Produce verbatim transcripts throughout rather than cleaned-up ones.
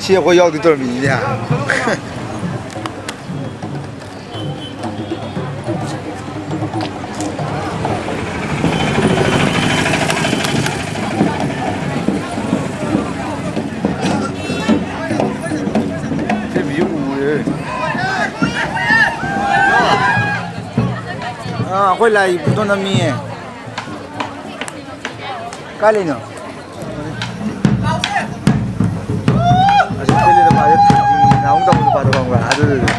ꯁꯤ ꯑꯩꯈꯣꯏ ꯌꯥꯎꯗꯣꯏ ꯇꯧꯔꯝꯃꯤꯅꯤꯅꯦ꯫ ꯁꯤ ꯃꯤ ꯎꯔꯦ꯫ ꯑꯥ, ꯑꯩꯈꯣꯏ ꯂꯥꯏ ꯐꯣꯇꯣ ꯅꯝꯃꯤꯌꯦ꯫ ꯀꯥꯏ ꯂꯩꯅꯣ? ꯑꯁꯤ ꯆꯦꯜꯂꯤ ꯅꯨꯄꯥꯁꯦ ꯊꯥꯡꯖꯤꯡ ꯅꯥꯍꯨꯝ ꯇꯧꯕ ꯅꯨꯄꯥꯗꯣ ꯈꯪꯕ꯭ꯔꯥ? ꯑꯗꯨꯗꯨꯅꯦ꯫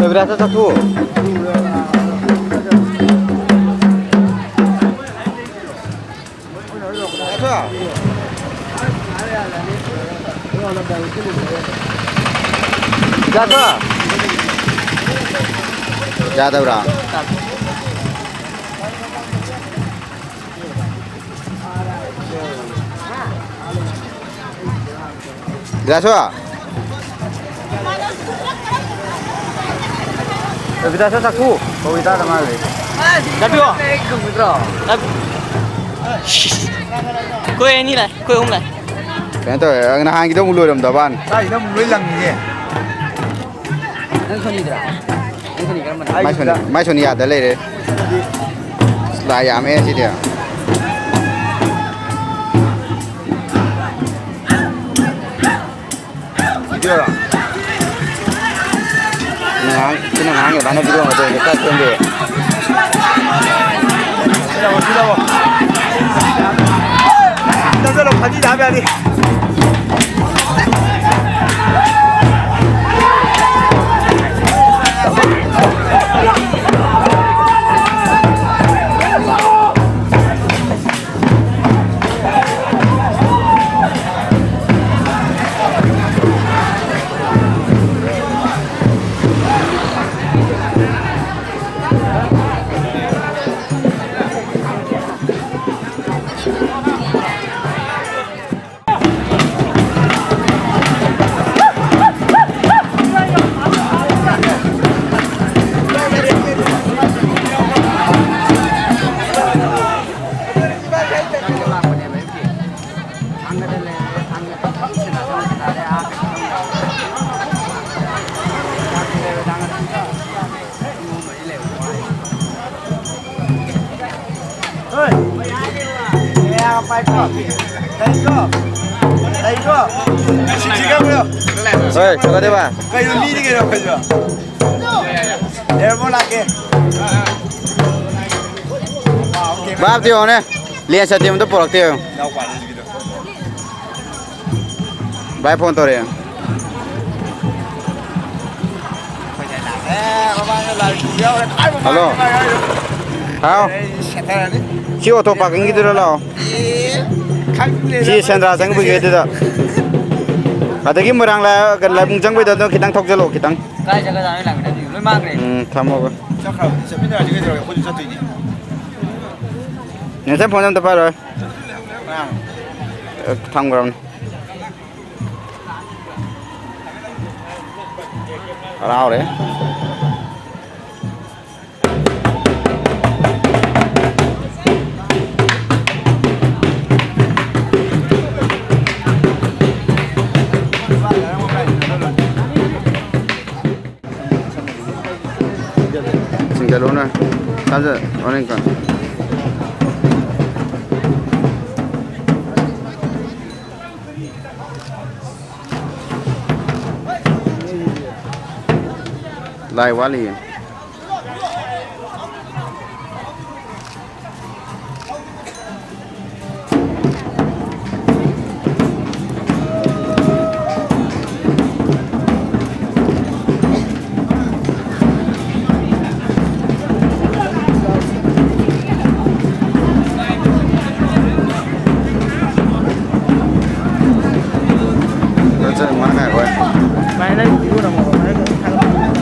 ꯔꯕꯤꯅꯥꯁꯇ ꯆꯠꯊꯣꯛꯑꯣ꯫ ꯌꯥꯗ꯭ꯔꯣ? ꯌꯥꯗꯕ꯭ꯔꯥ? ꯗꯥꯁꯨ꯫ ꯔꯕꯤꯗꯥꯁ ꯆꯥꯛꯊꯣꯛ꯫ ꯀꯧꯏ ꯇꯥꯗ ꯉꯥꯏꯔꯦ꯫ ꯆꯠꯄꯤꯌꯣ꯫ ꯑꯩꯈꯣꯏ ꯑꯅꯤ ꯂꯥꯛꯑꯦ, ꯑꯩꯈꯣꯏ ꯑꯍꯨꯝ ꯂꯥꯛꯑꯦ꯫ ꯀꯩꯅꯣ ꯇꯧꯋꯦ, ꯅꯍꯥꯟꯒꯤꯗꯣ ꯑꯃꯨꯛ ꯂꯣꯏꯔꯝꯗꯕꯅꯤ꯫ ꯁ꯭ꯋꯥꯏꯁꯤꯗ ꯑꯃꯨꯛ ꯂꯣꯏ ꯂꯪꯉꯤꯅꯦ꯫ ꯅꯪ ꯁꯣꯅꯤꯗ꯭ꯔꯥ? ꯅꯪ ꯁꯣꯅꯤ ꯀꯔꯝꯕꯅꯣ? ꯃꯥꯏ ꯁꯣꯅꯤ, ꯃꯥꯏ ꯁꯣꯅꯤ ꯌꯥꯗ ꯂꯩꯔꯦ꯫ ꯂꯥꯏ ꯌꯥꯝꯃꯦ ꯁꯤꯗꯤ꯫ ꯁꯤꯅ ꯉꯥꯡ-, ꯁꯤꯅ ꯉꯥꯡꯉꯤꯕ ꯍꯥꯏꯅ ꯚꯤꯗꯤꯑꯣ ꯑꯃ ꯇꯧꯔꯤꯁꯦ ꯈꯔ ꯁꯦꯝꯕꯤꯌꯨ꯫ ꯁꯤꯗ ꯂꯥꯛꯑꯣ, ꯁꯤꯗ ꯂꯥꯛꯑꯣ꯫ ꯅꯪ ꯆꯠꯂꯣ, ꯐꯥꯒꯤ ꯇꯥꯕ ꯌꯥꯗꯦ꯫ ꯍꯣꯏ, ꯐꯒꯗꯦꯕ꯫ ꯀꯩꯅꯣ, ꯃꯤꯅꯤ ꯀꯩꯅꯣ ꯑꯩꯈꯣꯏꯁꯨ꯫ ꯑꯦꯌꯔꯄꯣꯔꯠ ꯂꯥꯛꯀꯦ꯫ ꯚꯥꯞꯇꯤ ꯌꯦꯡꯉꯣꯅꯦ, ꯂꯦꯟꯁ ꯁꯇꯦꯝ ꯑꯝꯇ ꯄꯨꯔꯛꯇꯦ ꯌꯦꯡꯉꯣ꯫ ꯚꯥꯏ ꯐꯣꯟ ꯇꯧꯔꯛꯑꯦ꯫ ꯍꯜꯂꯣ꯫ ꯍꯥꯎ꯫ ꯁꯤ ꯑꯣꯇꯣ ꯄꯥꯔꯀꯤꯡꯒꯤꯗꯨꯗ ꯂꯥꯛꯑꯣ꯫ ꯁꯤ ꯁꯦꯟꯗ꯭ꯔꯥ ꯆꯪꯕꯒꯤ ꯑꯗꯨꯗ꯫ ꯑꯗꯒꯤ ꯃꯣꯏꯔꯥꯡ ꯂꯥꯏ-, ꯂꯥꯏꯕꯨꯡ ꯆꯪꯕꯩꯗ ꯑꯗꯨ ꯈꯤꯇꯪ ꯊꯧꯖꯜꯂꯛꯑꯣ, ꯈꯤꯇꯪ꯫ ꯀꯥꯏ ꯆꯠꯀꯗꯕꯅꯣ ꯂꯥꯛꯀꯗꯕꯅꯤ? ꯂꯣꯏ ꯃꯥꯡꯈ꯭ꯔꯦ꯫ ꯎꯝ, ꯊꯝꯃꯣꯕ꯫ ꯆꯠꯈ꯭ꯔꯕꯅꯤ, ꯆꯠꯃꯤꯟꯅꯔꯁꯤ ꯀꯩꯗꯧꯔꯒꯦ? ꯑꯩꯈꯣꯏꯁꯨ ꯆꯠꯇꯣꯏꯅꯤ꯫ ꯅꯦꯆꯟ ꯐꯣꯟ ꯑꯝꯇ ꯄꯥꯏꯔꯣꯏ꯫ ꯀꯅꯥꯅꯣ? ꯑ, ꯊꯝꯈ꯭ꯔꯕꯅꯤ꯫ ꯍꯔꯥꯎꯔꯦ꯫ ꯁꯤꯡꯒꯜ ꯑꯣꯅꯔ ꯊꯥꯖ ꯑꯣꯅꯔ ꯏꯟꯀꯝ꯫ ꯂꯥꯏ ꯋꯥꯠꯂꯤꯌꯦ꯫ ꯆꯠ ꯃꯥ ꯉꯥꯏꯈꯣ꯫ ꯚꯥꯏ, ꯅꯪ ꯚꯤꯗꯤꯑꯣ ꯅꯝꯃꯣ, ꯅꯪ ꯊꯥꯒꯠꯂꯣ꯫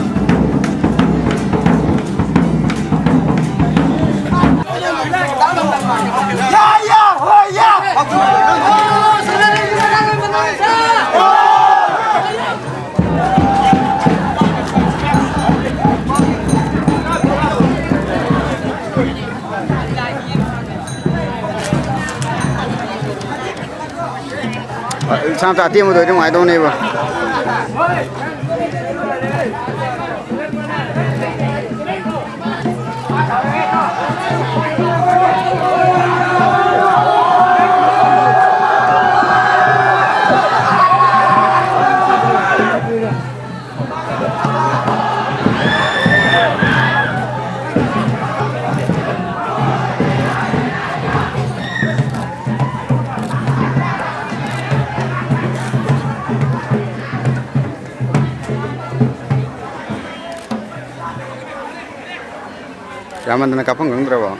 ꯁꯥꯝꯇ ꯑꯇꯦꯟꯕꯗ ꯑꯣꯏꯔꯗꯤ ꯅꯨꯡꯉꯥꯏꯗꯧꯅꯦꯕ꯫ ꯌꯥꯝꯃꯟꯗꯅ ꯀꯥꯞꯐꯝ ꯈꯪꯗ꯭ꯔꯕꯣ?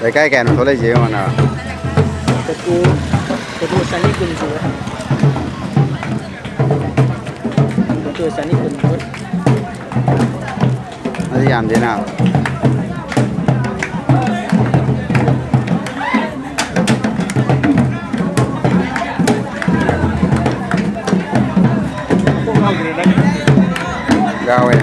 ꯂꯩꯀꯥꯏ ꯀꯌꯥꯅꯣ ꯊꯣꯛꯂꯛꯏꯁꯦ ꯌꯦꯡꯉꯣꯅ꯫ ꯐꯣꯇꯣ, ꯐꯣꯇꯣ ꯆꯅꯤ ꯀꯨꯟ ꯁꯨꯔꯦ꯫ ꯐꯣꯇꯣ ꯆꯅꯤ ꯀꯨꯟ ꯁꯨꯔꯦ꯫ ꯑꯗꯨ ꯌꯥꯝꯗꯦꯅ꯫ ꯌꯥꯎꯋꯦ꯫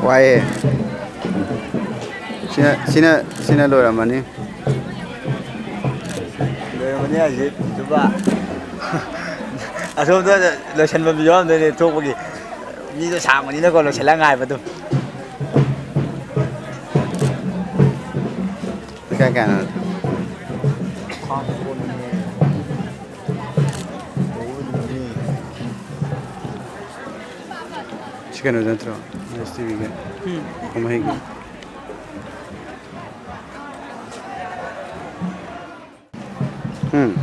ꯋꯥꯏꯌꯦ꯫ ꯁꯤꯅ, ꯁꯤꯅ, ꯁꯤꯅ ꯂꯣꯏꯔꯝꯃꯅꯤ꯫ ꯂꯣꯏꯔꯝꯃꯅꯤ ꯍꯥꯏꯁꯦ, ꯂꯨꯄꯥ ꯑꯁꯣꯝꯗ ꯂꯣꯏꯁꯟꯕ ꯃꯤ ꯌꯥꯎꯔꯝꯗꯣꯏꯅꯦ ꯊꯣꯛꯄꯒꯤ꯫ ꯃꯤꯗꯣ ꯁꯥꯡꯕꯅꯤꯅꯀꯣ, ꯂꯣꯏꯁꯤꯜꯂ ꯉꯥꯏꯕ ꯑꯗꯨꯝ꯫ ꯀꯌꯥ ꯀꯌꯥꯅꯣ? ꯁꯤ ꯀꯩꯅꯣꯗ ꯅꯠꯇ꯭ꯔꯣ? ꯑꯦꯁ ꯇꯤ ꯚꯤꯒꯤ ꯎꯝ꯫ ꯀꯨꯝꯍꯩꯒꯤ꯫ ꯎꯝ꯫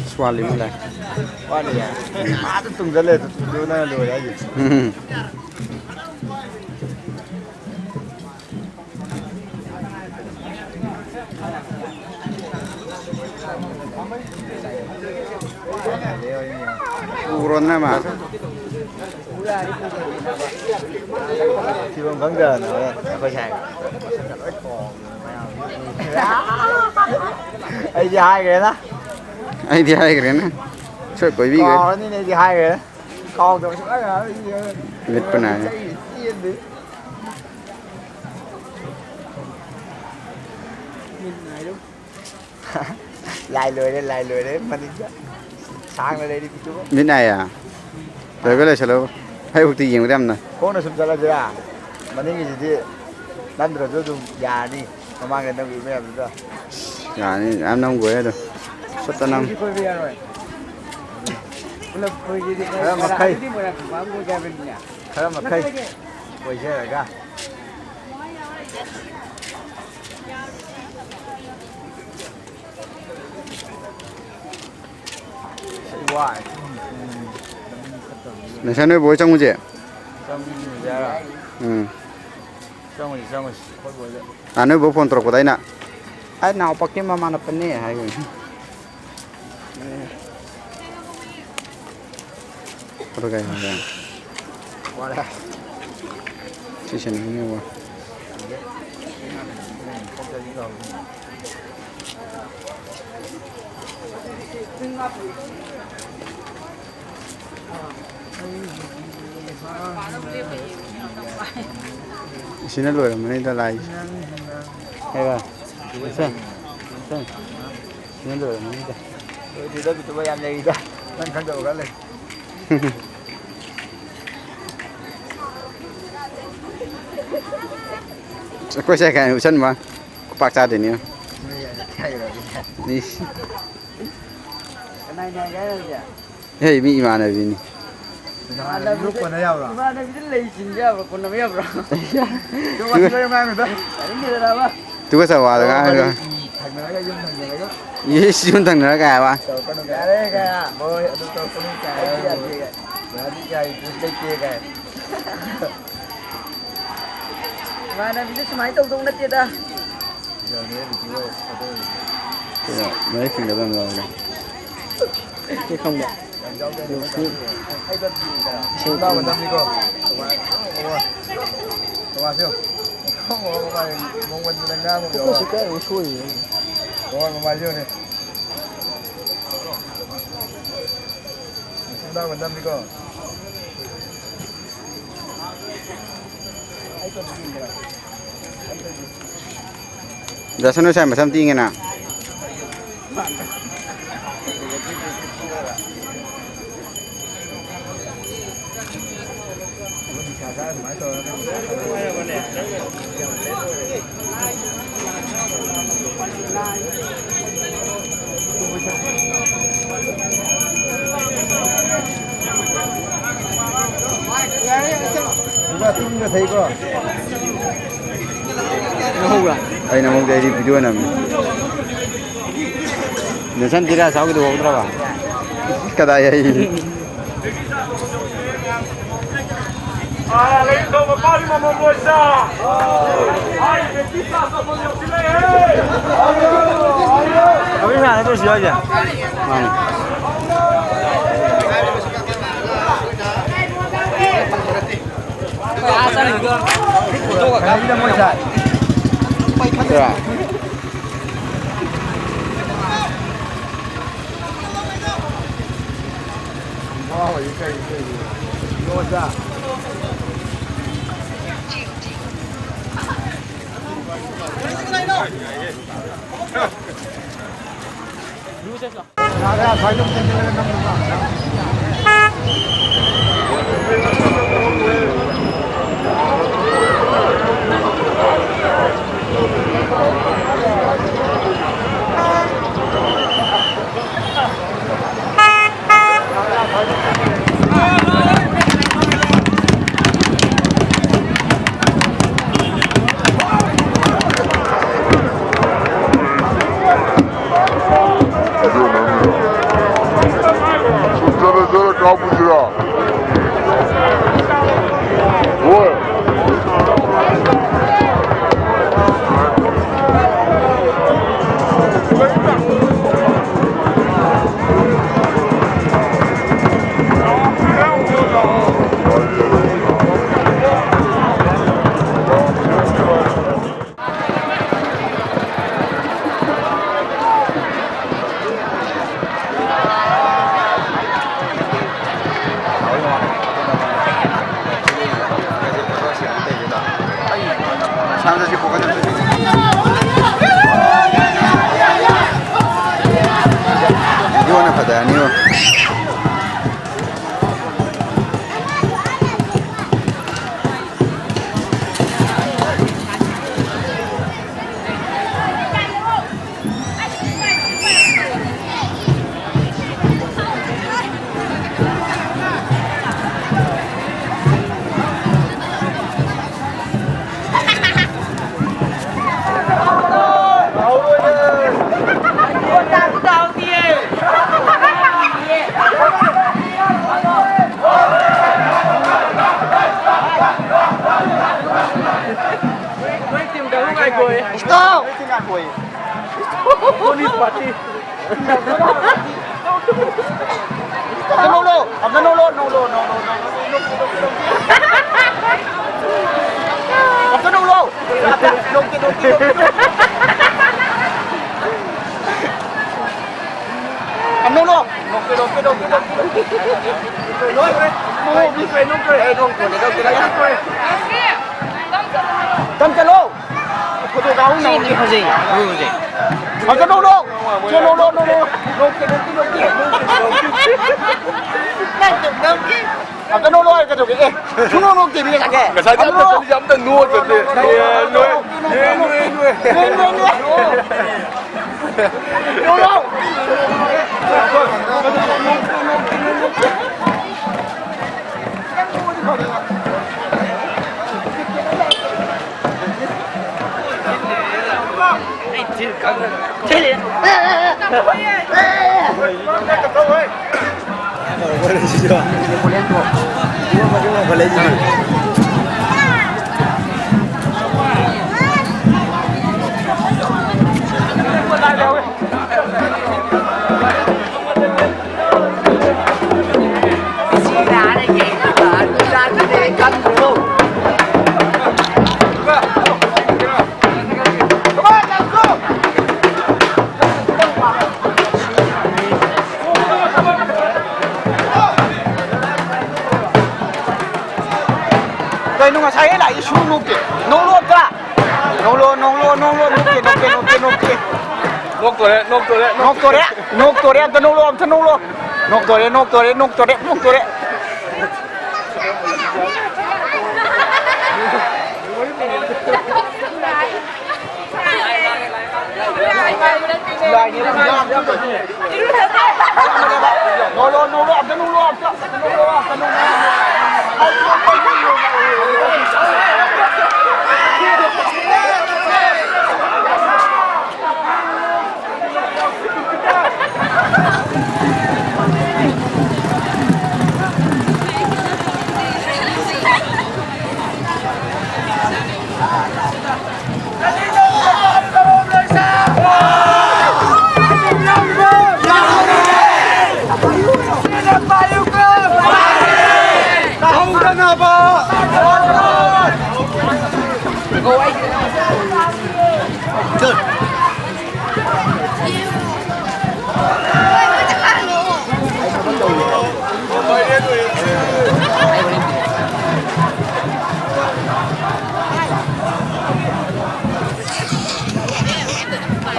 ꯑꯁ, ꯋꯥꯠꯂꯤ ꯃꯥꯜꯂꯦ꯫ ꯋꯥꯠꯂꯤꯌꯦ? ꯑꯥꯗ ꯇꯨꯝꯖꯜꯂꯦ, ꯑꯗꯨ ꯇꯨꯝꯖꯜꯂꯒ ꯂꯣꯏꯔꯦ ꯍꯥꯏꯁꯦ꯫ ꯎꯝ꯫ ꯀꯣꯟꯅ ꯃꯥ꯫ ꯐꯤꯕꯝ ꯈꯪꯗꯗꯅ ꯍꯣꯔꯦꯟ ꯑꯩꯈꯣꯏ ꯁꯥꯏ꯫ ꯑꯩꯗꯤ ꯍꯥꯏꯈ꯭ꯔꯦꯅ꯫ ꯑꯩꯗꯤ ꯍꯥꯏꯈ꯭ꯔꯦꯅ꯫ ꯁꯣꯏ ꯀꯣꯏꯕꯤꯈ꯭ꯔꯦ꯫ ꯀꯥꯎꯔꯅꯤꯅꯦ ꯑꯩꯗꯤ ꯍꯥꯏꯈ꯭ꯔꯦ꯫ ꯀꯥꯎꯗꯕ ꯁꯨꯡꯌꯥ ꯌꯥꯔꯣꯏ꯫ ꯃꯤꯠꯄꯨ ꯅꯥꯏ꯫ ꯆꯩ ꯆꯦꯟꯗꯦ꯫ ꯂꯥꯏ ꯂꯣꯏꯔꯦ, ꯂꯥꯏ ꯂꯣꯏꯔꯦ, ꯃꯅꯤꯡꯗ ꯁꯥꯡꯅ ꯂꯩꯔꯤ ꯄꯤꯛꯇꯨ꯫ ꯃꯤꯠ ꯅꯥꯏꯌꯦ꯫ ꯂꯣꯏꯕ ꯂꯣꯏꯁꯤꯜꯂꯣ꯫ ꯑꯌꯨꯛꯇꯤ ꯌꯦꯡꯕꯗ ꯌꯥꯝꯅ ꯈꯣꯡꯅ ꯁꯨꯝ ꯆꯠꯂꯁꯤꯔꯥ? ꯃꯅꯤꯡꯒꯤꯁꯤꯗꯤ ꯅꯝꯗ꯭ꯔꯁꯨ ꯑꯗꯨꯝ ꯌꯥꯔꯅꯤ꯫ ꯃꯃꯥꯡꯗ ꯅꯝꯈꯤꯕ ꯃꯌꯥꯝꯗꯨꯗ꯫ ꯌꯥꯅꯤ, ꯌꯥꯝ ꯅꯝꯈꯣꯏ ꯑꯗꯣ꯫ ꯁꯠꯇ ꯅꯝ꯫ ꯀꯣꯏꯕ ꯌꯥꯔꯣꯏ꯫ ꯄꯨꯂꯞ ꯀꯣꯏꯒꯦꯗꯤ ꯈꯔ ꯃꯈꯩ꯫ ꯑꯗꯨꯗꯤ ꯃꯣꯏꯔꯥꯡ ꯈꯣꯡꯕꯥꯟ ꯀꯣꯏꯒꯦ ꯍꯥꯏꯕꯅꯤꯅꯦ꯫ ꯈꯔ ꯃꯈꯩ ꯀꯣꯏꯖꯔꯒ꯫ ꯋꯥꯏ꯫ ꯉꯁꯥꯏ ꯅꯣꯏ ꯕꯣꯏ ꯆꯪꯉꯨꯁꯦ꯫ ꯆꯪꯉꯨꯁꯦ ꯍꯥꯏꯔꯣ? ꯎꯝ꯫ ꯆꯪꯉꯨꯁꯤ, ꯆꯪꯉꯨꯁꯤ꯫ ꯑꯩꯈꯣꯏ ꯕꯣꯏꯗ꯫ ꯑꯥ, ꯅꯣꯏ ꯕꯣꯏ ꯐꯣꯟ ꯇꯧꯔꯛꯄꯗ ꯑꯩꯅ, "ꯑꯩ ꯅꯥꯎꯄꯥꯀꯤ ꯃꯃꯥꯟꯅꯕꯅꯦ" ꯍꯥꯏꯈꯤꯕꯅꯤ꯫ ꯐꯣꯇꯣ ꯀꯥꯏ ꯍꯧꯔꯦ? ꯋꯥꯔꯦ꯫ ꯁꯤ ꯁꯦꯟꯅꯅꯤꯡꯉꯦ ꯋꯥ꯫ ꯁꯤꯅ ꯂꯣꯏꯔꯝꯃꯅꯤꯗ ꯂꯥꯏꯁꯦ꯫ ꯍꯦꯔꯥ, ꯏꯆꯟ, ꯏꯆꯟ, ꯁꯤꯅ ꯂꯣꯏꯔꯝꯃꯅꯤꯗ꯫ ꯂꯣꯏꯗ꯭ꯔꯤꯗ, ꯕꯤꯇꯨꯕ ꯌꯥꯝ ꯂꯩꯔꯤꯗ꯫ ꯅꯪ ꯈꯪꯗꯕ ꯈꯔ ꯂꯩ꯫ ꯑꯩꯈꯣꯏ ꯁꯥꯏ ꯀꯥꯏꯅ ꯎꯠꯁꯟꯕ ꯈꯨꯄꯥꯛ ꯆꯥꯗꯣꯏꯅꯤ꯫ ꯏꯁ꯫ ꯀꯅꯥꯏ ꯅꯥꯏꯒꯦ ꯍꯥꯏꯔꯣ ꯍꯧꯖꯤꯛ? ꯍꯦ, ꯃꯤ ꯏꯃꯥꯟꯅꯕꯤꯅꯤ꯫ ꯏꯃꯥꯟꯅꯕꯤꯗ ꯀꯣꯟꯅ ꯌꯥꯕ꯭ꯔꯣ? ꯏꯃꯥꯟꯅꯕꯤꯗ ꯂꯩ ꯆꯤꯟꯕ ꯌꯥꯕ꯭ꯔꯣ? ꯀꯣꯟꯅꯕ ꯌꯥꯕ꯭ꯔꯣ? ꯇꯨ ꯋꯥꯊꯤ ꯋꯥꯔꯦꯝ ꯉꯥꯡꯅꯨꯗ꯫ ꯇꯥꯅꯤꯡꯗꯦꯗ ꯅꯥꯕ꯫ ꯇꯨꯒꯠꯆꯕ ꯋꯥꯗꯣ ꯉꯥꯡꯒꯅꯨ꯫ ꯊꯪꯅꯔꯒ ꯌꯨꯝ ꯊꯪꯅꯔꯒ꯫ ꯏꯁ, ꯌꯨꯝ ꯊꯪꯅꯔꯒ ꯀꯥꯏ ꯍꯥꯏꯕ? ꯇꯧꯔꯛꯀꯅꯨ ꯀꯥꯏ꯫ ꯌꯥꯔꯦ ꯀꯥꯏ꯫ ꯃꯣꯏ ꯑꯗꯨ ꯇꯧꯔꯛꯀꯅꯨ ꯀꯥꯏ꯫ ꯑꯩꯗꯤ ꯌꯥꯗꯦ ꯀꯥꯏ꯫ ꯌꯥꯗꯦ ꯀꯥꯏ, ꯏꯟꯇꯔꯦꯁ ꯂꯩꯇꯦ ꯀꯥꯏ꯫ ꯏꯃꯥꯟꯅꯕꯤꯗ ꯁꯨꯃꯥꯏꯅ ꯇꯧꯗꯧ ꯅꯠꯇꯦꯗ꯫ ꯀꯩꯅꯣ, ꯃꯌꯦꯛ ꯁꯦꯡꯗꯕ ꯌꯥꯝ ꯌꯥꯎꯋꯦ꯫ ꯁꯤ ꯈꯪꯕ꯭ꯔꯥ? ꯏꯁꯩ ꯇꯥꯕ ꯃꯇꯝꯅꯤꯀꯣ꯫ ꯃꯃꯥꯁꯦ ꯃꯃꯥꯁꯦ ꯃꯑꯣꯡ ꯃꯟꯗꯅ ꯉꯥꯡꯕ ꯐꯣꯀꯁꯁꯤ ꯀꯥꯏ ꯑꯃꯨꯛ ꯁꯣꯏꯔꯤꯅꯣ? ꯃꯃꯥ ꯃꯃꯥꯁꯦ ꯌꯦꯡꯉꯨꯅꯦ꯫ ꯃꯇꯝꯅꯤꯀꯣ꯫ ꯗꯁꯅꯨ ꯁꯥꯏ ꯃꯁꯝ ꯇꯤꯡꯉꯦꯅ꯫ ꯑꯩꯅ ꯑꯃꯨꯛ ꯑꯩꯗꯤ ꯚꯤꯗꯤꯑꯣ ꯅꯝꯃꯤ꯫ ꯅꯦꯜꯁꯟ ꯙꯤꯔꯥꯖ ꯁꯥꯎꯒꯤꯗꯨ ꯎꯍꯧꯗ꯭ꯔꯕ? ꯀꯗꯥꯏ ꯑꯩ? ꯃꯥꯅꯤ꯫ ꯁꯨꯝ ꯆꯠꯂ ꯆꯠꯂ ꯀꯥꯞꯄꯨꯁꯤꯔꯣ? ꯌꯣꯟꯅ ꯐꯖꯔꯅꯤꯕꯣ꯫ Stop! Tony Party. After no low, after no low, no low, no, no, no, no, no, no, no, no. After no low. After, no, no, no, no, no. After no low. No, no, no, no, no, no. No, no, no, no, no. Hey, no, no, no, no, no. Come to low. Sim, sim, sim. Sim, sim. After no low. No, no, no, no, no. After no low, ꯀꯩꯗꯧꯒꯦ? ꯑꯦ, ꯁꯨꯡꯅꯣꯛ ꯅꯣꯛꯇꯦ, ꯃꯤ ꯉꯁꯥꯏ꯫ ꯉꯁꯥꯏꯗꯤ ꯑꯝꯇ ꯆꯠꯂꯤꯁꯦ ꯑꯝꯇ ꯅꯣꯛꯇꯦ꯫ ꯑꯦ, ꯅꯣꯛꯑꯦ꯫ ꯑꯦ, ꯅꯣꯛꯑꯦ, ꯅꯣꯛꯑꯦ꯫ ꯅꯣꯛꯑꯦ, ꯅꯣꯛꯑꯦ, ꯅꯣꯛꯑꯦ꯫ ꯅꯣꯛꯑꯣ꯫ ꯅꯣꯛꯇꯣꯔꯦ, ꯅꯣꯛꯇꯣꯔꯦ, ꯅꯣꯛꯇꯣꯔꯦ꯫ ꯅꯣꯛꯇꯣꯔꯦ, ꯑꯝꯇ ꯅꯣꯛꯂꯣ, ꯑꯝꯇ ꯅꯣꯛꯂꯣ꯫ ꯅꯣꯛꯇꯣꯔꯦ, ꯅꯣꯛꯇꯣꯔꯦ, ꯅꯣꯛꯇꯣꯔꯦ, ꯅꯣꯛꯇꯣꯔꯦ꯫ ꯅꯣꯛꯂꯣ, ꯅꯣꯛꯂꯣ, ꯑꯝꯇ ꯅꯣꯛꯂꯣ, ꯑꯝꯇ꯫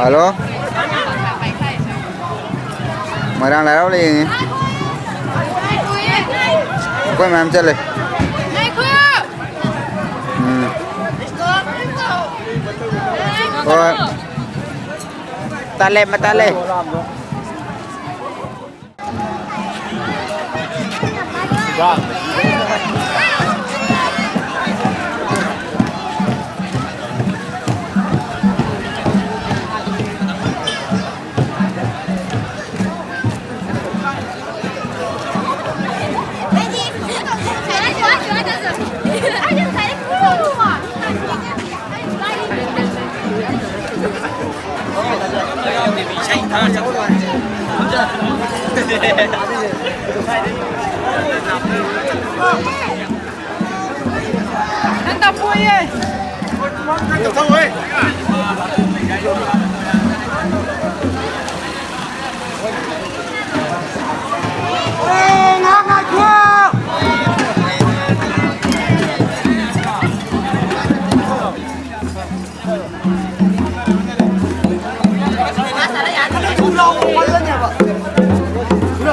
ꯍꯜꯂꯣ꯫ ꯃꯣꯏꯔꯥꯡ ꯂꯥꯏ ꯍꯔꯥꯎꯕ ꯌꯦꯡꯉꯤ꯫ ꯑꯩꯈꯣꯏ ꯃꯌꯥꯝ ꯆꯠꯂꯦ꯫ ꯎꯝ꯫ ꯍꯣꯏ꯫ ꯇꯠꯂꯦ, ꯃꯇꯠꯂꯦ꯫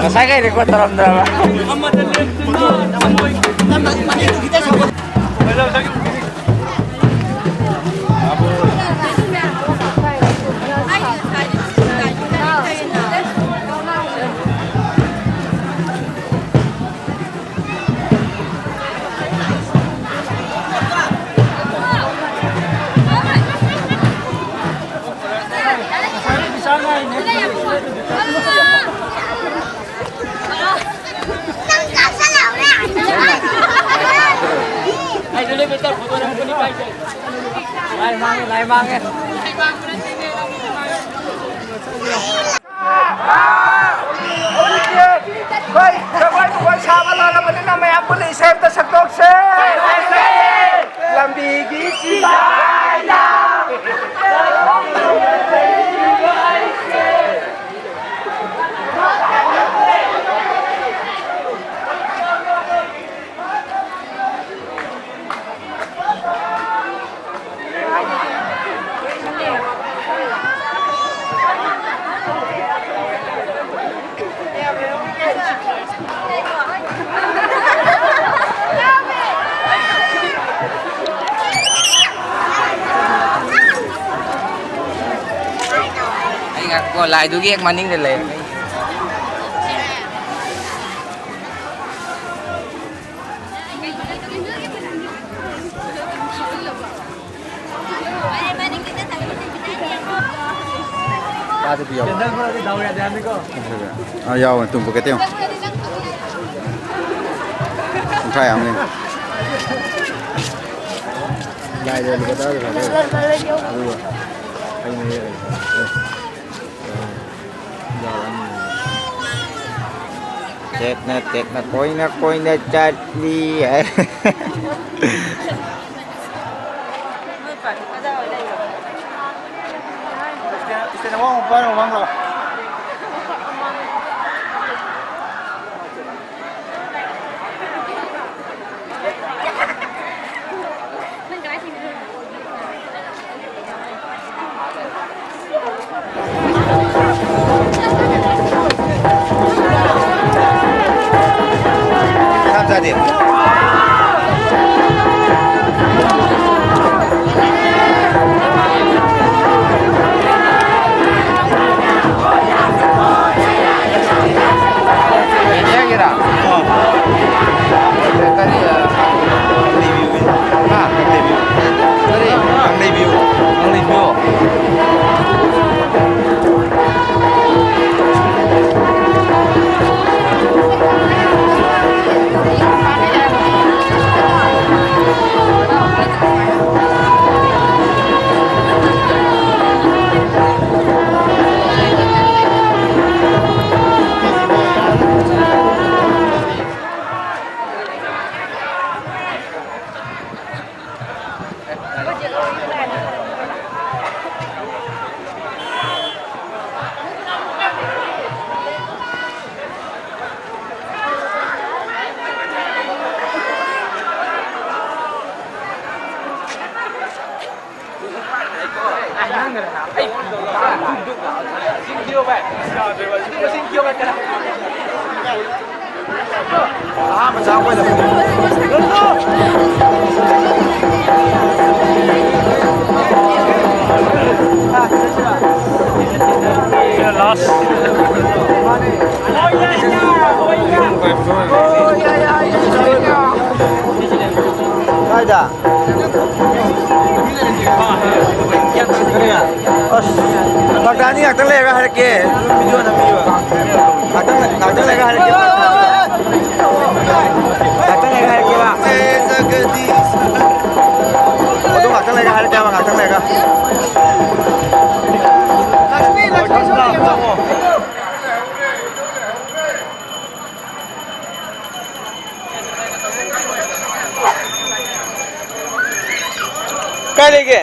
ꯉꯁꯥꯏꯈꯩ record ꯇꯧꯔꯝꯗ꯭ꯔꯕ? ꯍꯣꯏ, ꯖꯒꯣꯏ ꯅꯨꯡꯒꯣꯏ ꯁꯥꯕ ꯂꯣꯏꯔꯕꯅꯤꯅ ꯃꯌꯥꯝ ꯄꯨꯟꯅ ꯏꯁꯩ ꯑꯝꯇ ꯁꯛꯇꯣꯛꯁꯦ꯫ ꯂꯝꯕꯤꯒꯤ ꯆꯤꯗꯥꯏꯗ꯫ ꯑꯩ ꯉꯥꯏꯈꯣ, ꯂꯥꯏꯗꯨꯒꯤ ꯍꯦꯛ ꯃꯅꯤꯡꯗ ꯂꯩꯔꯦ꯫ ꯄꯥꯗꯕꯤ ꯌꯥꯎꯕ꯭ꯔꯥ? ꯑꯥ, ꯌꯥꯎꯋꯦ꯫ ꯇꯨꯝ ꯄꯣꯀꯦꯠꯇ ꯌꯦꯡꯉꯣ꯫ ꯀꯨꯟꯊ꯭ꯔꯥ ꯌꯥꯎꯔꯝꯒꯅꯤ꯫ ꯂꯥꯏꯗ ꯂꯨꯄꯥ ꯇꯔꯥ ꯊꯥꯗꯔꯦ꯫ ꯑꯗꯨꯒ ꯑꯩꯅ ꯌꯦꯡꯉꯦ꯫ ꯇꯦꯛꯅ ꯇꯦꯛꯅ ꯀꯣꯏꯅ ꯀꯣꯏꯅ ꯆꯠꯂꯤ ꯍꯥꯏ꯫ ꯅꯪ ꯂꯩꯕꯤꯌꯨ, ꯅꯪ ꯂꯩꯕꯤꯌꯨ꯫ ꯑꯍꯥꯟꯕ ꯆꯥꯕ ꯑꯣꯏꯅ꯫ ꯁꯤꯅ ꯂꯥꯁ꯫ ꯀꯥꯏꯗ? ꯑꯁ, ꯄꯥꯛꯇꯥꯅꯤ ꯉꯥꯛꯇꯪ ꯂꯩꯔꯒ ꯍꯥꯏꯔꯛꯀꯦ꯫ ꯚꯤꯗꯤꯑꯣ ꯅꯝꯕꯤꯕ꯫ ꯉꯥꯛꯇꯪ, ꯉꯥꯛꯇꯪ ꯂꯩꯔꯒ ꯍꯥꯏꯔꯛꯀꯦ꯫ ꯉꯥꯛꯇꯪ ꯂꯩꯔꯒ ꯍꯥꯏꯔꯛꯀꯦꯕ꯫ ꯑꯗꯨ ꯉꯥꯛꯇꯪ ꯂꯩꯔꯒ ꯍꯥꯏꯔꯛꯀꯦꯕ, ꯉꯥꯛꯇꯪ ꯂꯩꯔꯒ꯫ ꯀꯥꯏ ꯂꯩꯒꯦ?